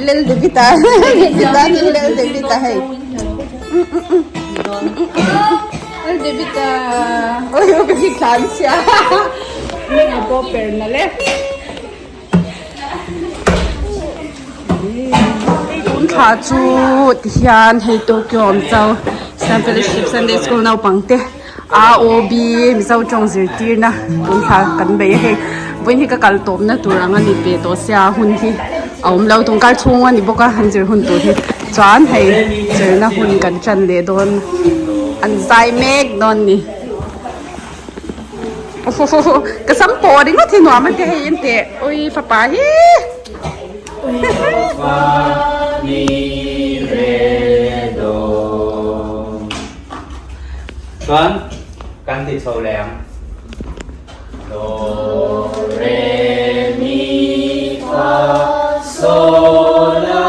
Lel David-a David-a ni Lel David-a hei Lel David-a oi ka hi tlan chhia hming a pawh per nalh e. Tun thla chu tihian hei Tokyo awm chau Christian Fellowship Sunday School naupang te AOB Mizo tawng zirtirna tun thla kan bei a hei vawiin hi ka kal tawpna tur ang a ni ve tawh sia hun hi a awm lo tawngkar chhung a ni bawk a han zir hun tur hi chuan hei zirna hun kan tan leh dawn an zai mek dawn a ni. Ka sam pawh ringawt hi nuam a ti hei in teh ui fapa hi. Chuan kan ti chho leh ang. Do re mi fa sol la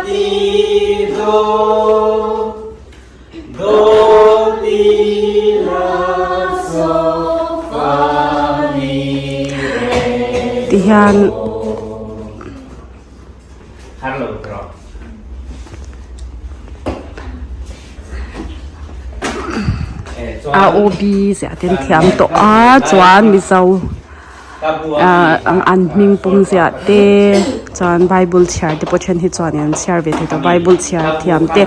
ti do. Ti hian A O B ziah te an thiam tawh a chuan mizo ah an hming pum ziah te chuan bible chhiar te pawh then hi chuan an chhiar ve thei tawh bible chhiar thiam te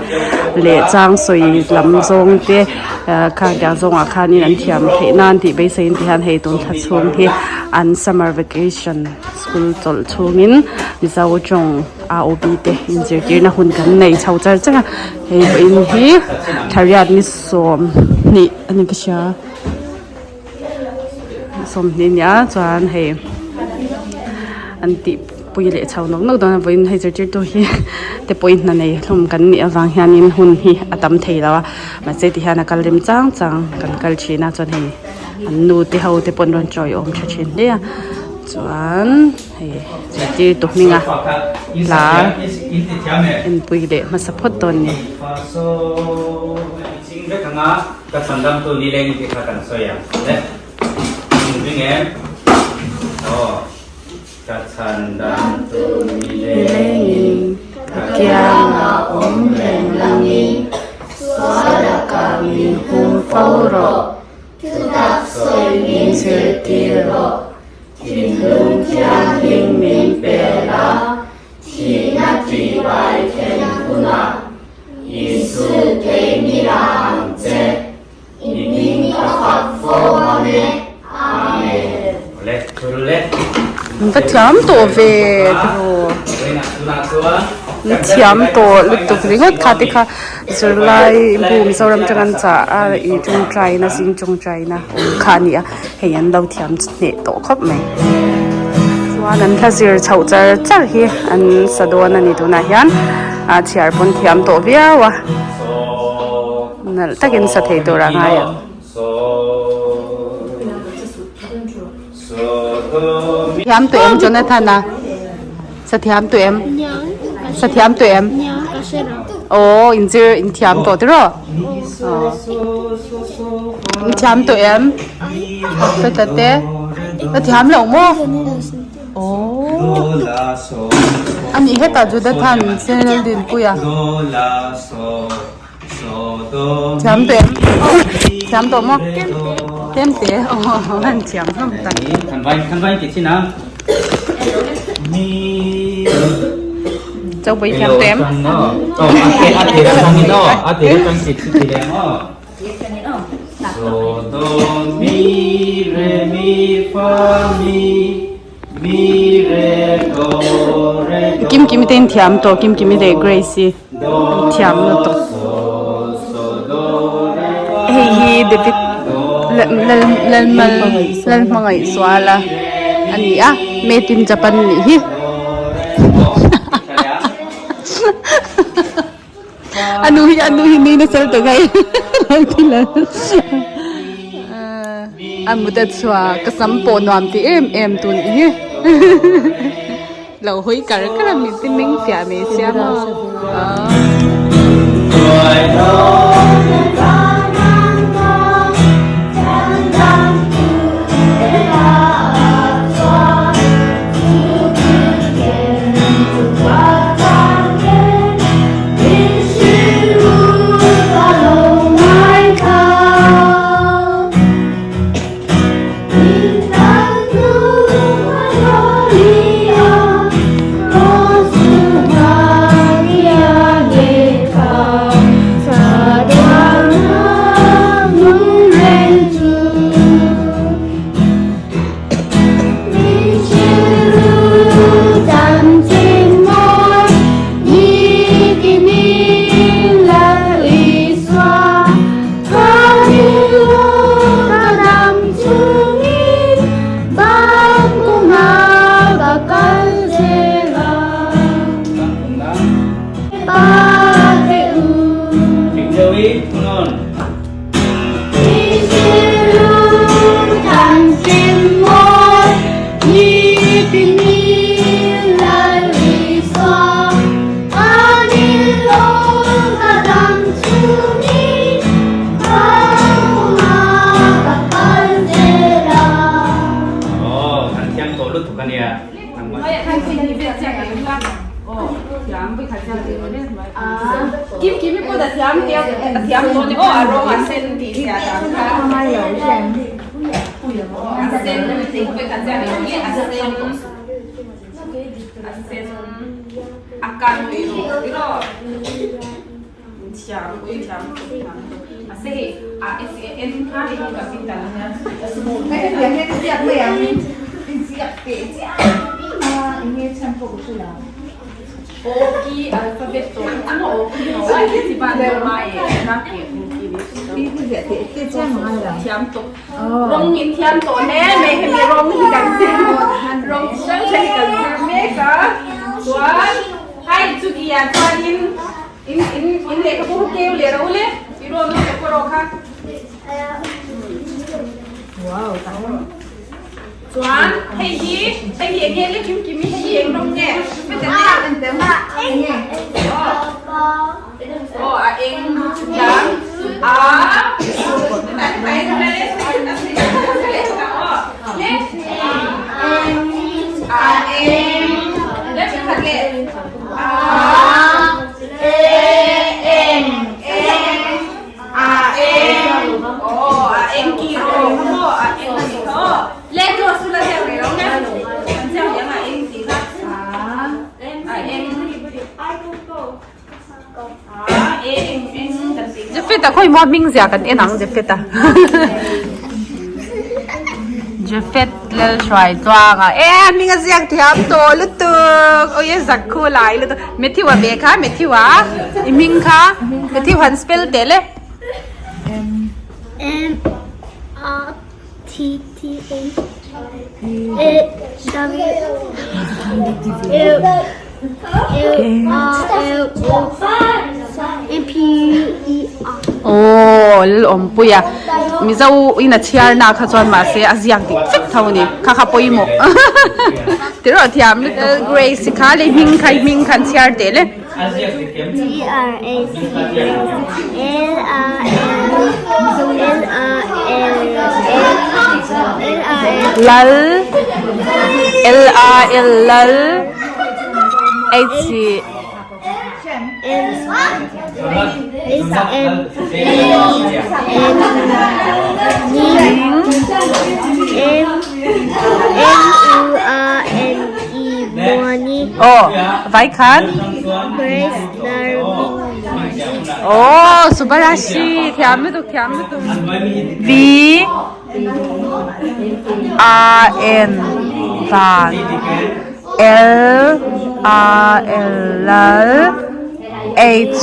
leh chang sawi lam zawng te ah khang tiang zawngah khanin an thiam theih nan tih beiseiin ti hian hei tun thla chhung hi an summer vacation school chawlh chhungin mizo tawng a o b te inzirtirna hun kan nei chho char char a hei vawiin hi thla riat ni sawmhnih a ni ka hria. Sawmhnih nia chuan hei an tih pui leh chho nawk nawk dawn a vawiin hei zirtirtu hi te pawhin hna nei hlawm kan nih avang hianin hun hi a tam thei lo a mahse ti hian a kal rem chang chang kan kal thin a chuan hei an nu te ho te pawh an rawn tawiawm tha thin hle a chuan hei zirtirtu hminga hla enpui leh hmasa phawt dawn a ni. Ka chhandamtu nileng tih kha kan sawi ang le. Inring em? Aw. Ka chhandamtu nilengin ka kiangah awm reng langin sual lakah min hum fo rawh. Thutak sawi min zirtir rawh. Thinlung thianghlim min pe la. Thihna tihbai thlen hunah Isu kei mi la ang che, i hming ka fak fo ang e. Amen. Ka thiam tawh ve tiraw. An thiam tawh lutuk ringawt kha te kha zirlai bu Mizoram atanga an chah a ih tawngtaina zing tawngtaina awm kha a ni a. Hei an lo thiam hneh tawh khawp mai. Chuan an hla zir chhoh char char hi an sa dawn a ni tunah hian a chhiar pawn thiam tawh viau a nalh takin sa thei tur a ngai ang. Thiam tawh em Jonathan-a? Sa thiam tawh em? Sa thiam tawh em? Aw inzir inthiam tawh tiraw? In thiam tawh em? Ka te ka thiam lo maw? Aw ani hetah Judathan General Dinpuia thiam tawh em? Thiam tawh maw? Tlem te aw an thiam hlawm tak. Chau pui thiam tawh em? Kimkimi te in thiam tawh Kimkimi leh Grace-i an thiam lutuk. Hei hi David Lalhmangaihzuala a ni a made in Japan nih hi. A nu hi a nu hi nui nasa lutuk hei a mut a chhuak ka sam pawh nuam ti em em tun hi lo hawi kar kar a mit te meng fiah mai sia maw. Jefeta khawi maw hming zia kan en ang Jefeta Jefet lal hruai tluang a e hming a ziak thiam tawh lutuk awi a zak khu lai lutuk Matthew a ve kha Matthew a i hming kha Matthew han spell teh le M A T T A A W L L R L O M P U E R. Aw Lalawmpuia Mizo in a chhiar na kha chuan mahse a ziak dik vek tho a ni kha kha pawimawh tiraw thiam lutuk Grace kha leh hming kha i hming kha an chhiar teh le. G R A C E L A L L A L L A L Lal L A L Lal H M S M E N G M M U A N E Muani Aw vai khan Grace Darming Aw Subarashi thiam lutuk thiam lutuk V A N van L A L lal H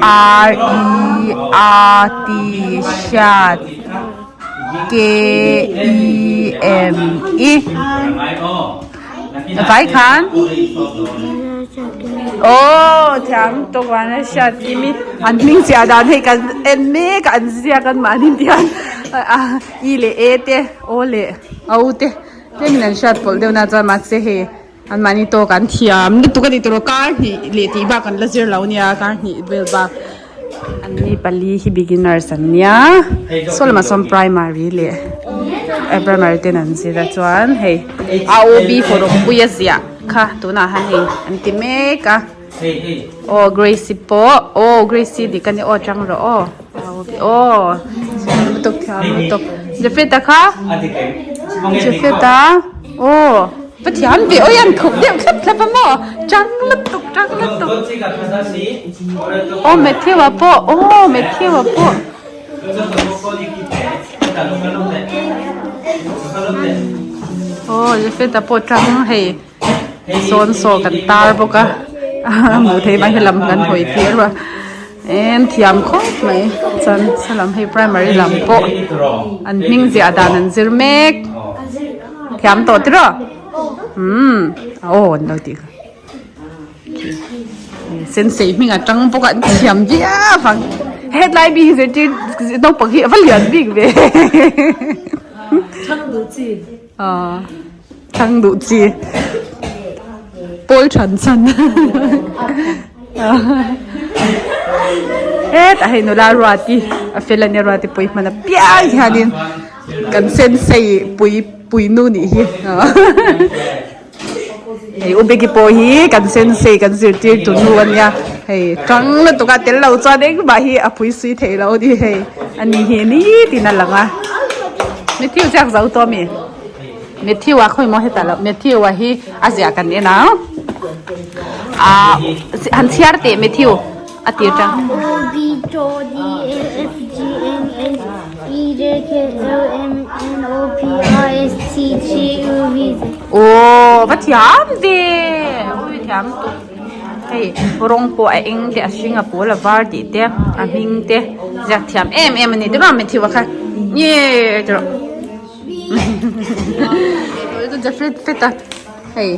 R E A T hriat K E M E vai khan aw thiam tawk van a hriat kim i an hming chiah dan hei kan en mek a an ziak an mahni hian i leh e te aw leh o te tlemin an hriat pawlh deuh na chuan mahse hei an mahni tawk an thiam lutuk a ni tawh kar hnih leh tih bak an la zir lo nia kar hnih vel bak an ni pali hi beginners an nia saw lamah sawn primary leh primary ten an zir a chuan hei a o b hawrawppui a ziah kha tunah han hei an ti mek a aw grace-i pawh aw grace-i dik a ni aw chang rawh aw aw thiam lutuk thiam lutuk jafet-a kha jafet-a aw. Pathian ve awi an khup deuh thlap thlap a maw chang lutuk chang lutuk aw Matthew a pawh aw Matthew a pawh aw Jafet a pawh chang hei sawn saw kan tar bawk a a hmuh theih mai helam kan hawi tir a en thiam khawp mai chuan salam hei primary lam pawh an hming ziah dan an zir mek. Thiam tawh tiraw? Umm aw an lo tih kha. Sensei hming a tang bawk a an thiam viau ang. Hetlai bik hi zirtir naupang hi a va lian bik ve. Thang duh chi. Aw thang duh chi. Pawl than chan. Hetah hei nula Ruati a fel a nia Ruati pawh hi hman apiang hianin. Kan sensei pui pui nu nih hi. Hei U Becky pawh hi kan sensei kan zirtir tu nu a nia hei tang lutuk a tel lo chuan engmah hi a pui sui thei lo a ni hei a ni hi nitin a lang a Matthew ziak zo tawh ami Matthew a khawi maw hetah loh Matthew a hi a ziah kan en ang ah han chhiar teh Matthew a tir tang. A O B T D A F G N H E J K L M N O P R S T T U V Z. Aw va thiam ve ui thiam tuk hei rawng pawh a eng te a hring a pawl a var tih te a hming te ziak thiam em em a ni tiraw Matthew a kha nge tiraw Jeffrey fet a hei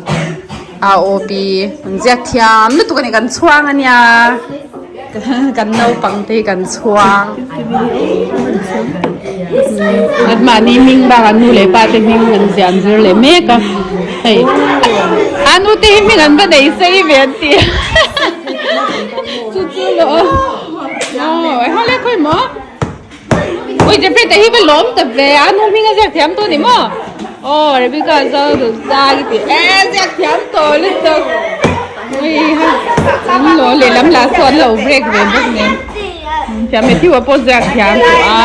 a O P an ziak thiam lutuk a ni kan chhuang a nia kan naupang te hi kan chhuang an mahni hming bakah nu leh pa te hming an ziah an zir leh mek a hei a nu te hi hming an va nei sei ve an ti chu chu lo aw hawleh khawi maw. Ui Jeffrey te hi va lawm ta ve a nu hming a ziak thiam tawh ni maw aw Rebecca zo duh zai ti e ziak thiam tawh lutuk ui ha an lo lehlam lah saw an lo break ve bawk nen thiam Matthew a pawh ziak thiam tawh a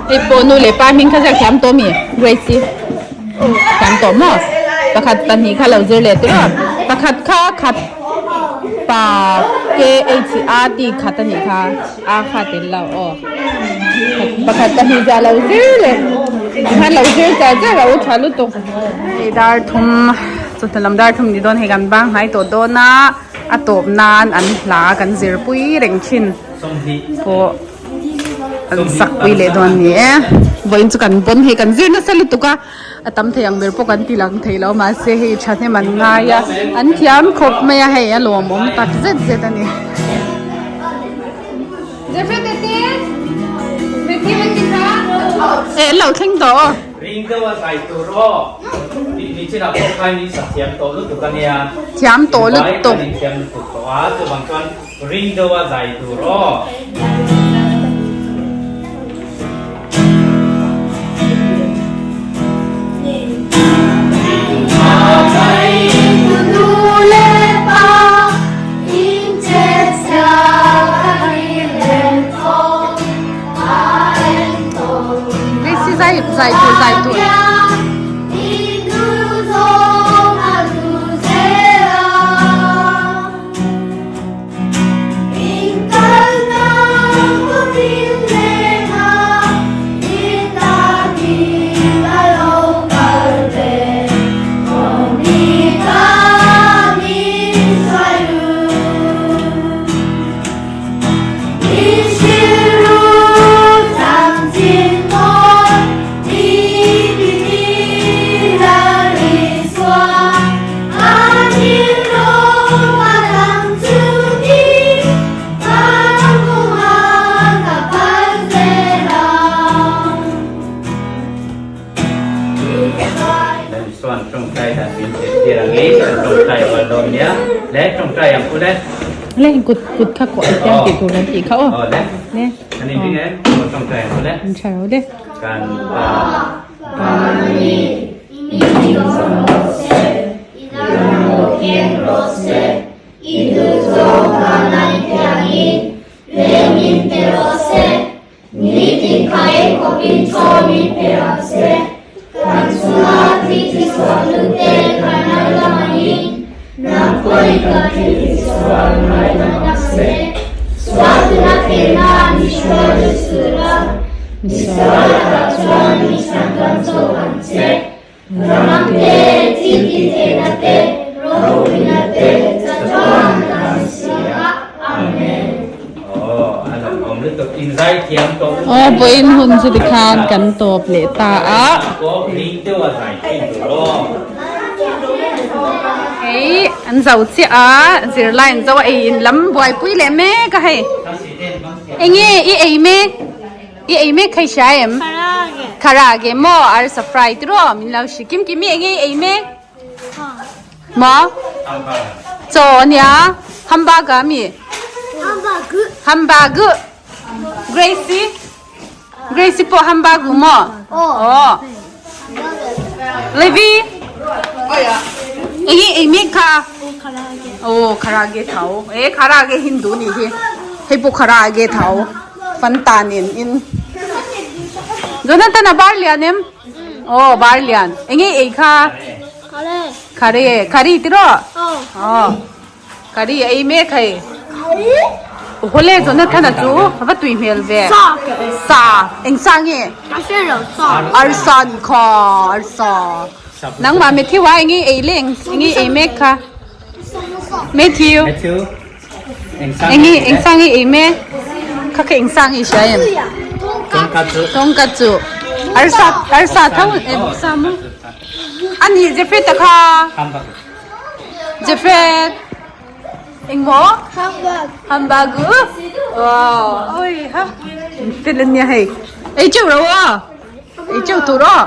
hei pawh nu leh pa hming kha ziak thiam tawh mi Grace i thiam tawh maw pakhat pahnih kha lo zir leh tiraw pakhat kha khat. Pa KH a ti khat a nih kha a kha tel lo aw pakhat pahnih zah lo zir leh tikhan lo zir char char a u tha lutuk hei dar thum chawhnu lam dar thum ni dawn hei kan bang hnai tawh dawn a a tawp nan an hla kan zir pui reng thin pawh an sak pui leh dawn a ni e vawiin chu kan pawn hei kan zir nasa lutuk a. A tam thei ang ber pawh kan ti lang thei lo mahse hei thahnem an ngai a an thiam khawp mai a hei a lawmawm tak zet zet a ni. Eh an lo thleng tawh aw. Thiam tawh lutuk. Ring deuh a zai tur aw. Zai zai tur zai tur. Chuan tawngtai dan min zirtir angin kan tawngtai rual dawn nia. Le tawngtai ang u le. Le kut kut kha kuah hian tih tur kan tih kha aw. Aw le. Le. Kan inring em? Aw tawngtai ang u le. An tha ro le. Kan pa. Aw vawiin hun chu tikhan kan tawp leh ta a. Hei an zo chiah a zirlai an zo a ei in lam buaipui leh mek a hei. Enge i ei mek? I ei mek kha i hria em? Kharage maw arsa fry tiraw min lo hri kim kim i enge i ei mek? Maw? Chaw ania hamburger ami? Hamburger Gracie Gracie pawh hamburger maw? Aw. Levi enge ei mek kha aw kharage thau e kharage hindu nih hi hei pawh kharage thau fanta nen in Jonathan a bar lian em aw bar lian enge ei kha khare khari tiraw aw Kari ei mek hei. Hawle Jonathan a chu a va tui hmel ve. Sa eng sa nge? Arsa ni kha arsa. Nangmah Matthew a eng ei le eng ei mek kha. Matthew. Eng eng sa nge ei mek? Kha kha eng sa nge hria em? Tonkatsu. Arsa arsa tho em sa maw? Ani Jeffrey ta kha. Jeffrey engmaw hamburg wow oi ha fel ania hei ei teuh ro a ei teuh tur aw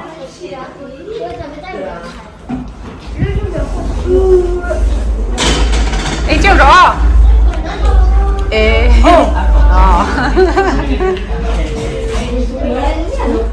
ei teuh ro aw e aw.